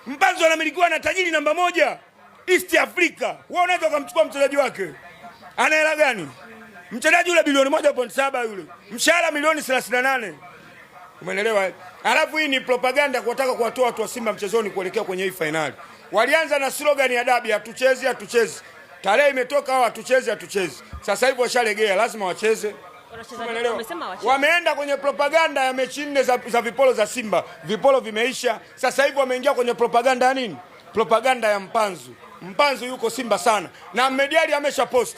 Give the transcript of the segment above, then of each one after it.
Mpanzu anamilikiwa na tajiri namba 1 East Africa. Wewe unaweza ukamchukua mchezaji wake? Ana hela gani? Mchezaji yule bilioni 1.7 yule. Mshahara milioni 38. Umeelewa? Alafu hii ni propaganda kuwataka kuwatoa watu wa Simba mchezoni kuelekea kwenye hii finali. Walianza na slogan ya dabi, hatuchezi hatuchezi. Tarehe imetoka, hao hatuchezi hatuchezi. Sasa hivi washalegea, lazima wacheze. Umeelewa? Wameenda kwenye propaganda ya mechi 4 za vipolo za Simba. Vipolo vimeisha. Sasa hivi wameingia kwenye propaganda ya nini? Propaganda ya Mpanzu. Mpanzu yuko Simba sana. Na Mediali amesha post.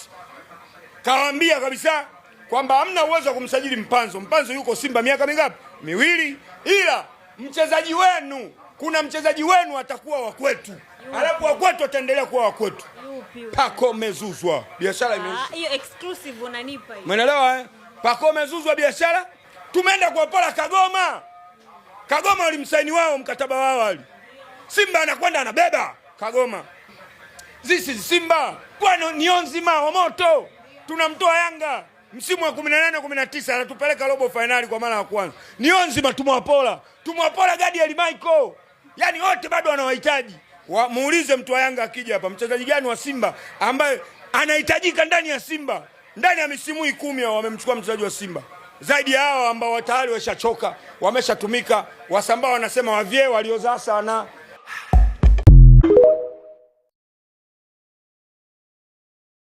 Kawaambia kabisa kwamba hamna uwezo wa kumsajili Mpanzu. Mpanzu yuko Simba miaka mingapi? 2. Ila mchezaji wenu, kuna mchezaji wenu atakuwa wa kwetu. Alafu wa kwetu ataendelea kuwa wa kwetu. Pacome Zouzoua. Biashara imeisha. Hiyo exclusive unanipa hiyo. Umeelewa eh? Pacome Zouzoua biashara. Tumeenda kwa Pola Kagoma. Kagoma walimsaini wao mkataba wao wali. Simba anakwenda anabeba Kagoma. This is Simba. Kwa Nionzima wa moto. Tunamtoa Yanga msimu wa 18 19 anatupeleka robo finali kwa mara ya kwanza. Nionzima tumwapola. Tumwapola Gadiel Michael. Yaani wote bado wanawahitaji. Muulize mtu wa Yanga akija hapa, mchezaji gani wa Simba ambaye anahitajika ndani ya Simba? Ndani ya misimu hii 10 hao wamemchukua mchezaji wa Simba. Zaidi ya hao ambao tayari washachoka, wameshatumika, Wasambaa wanasema wavye waliozaa sana.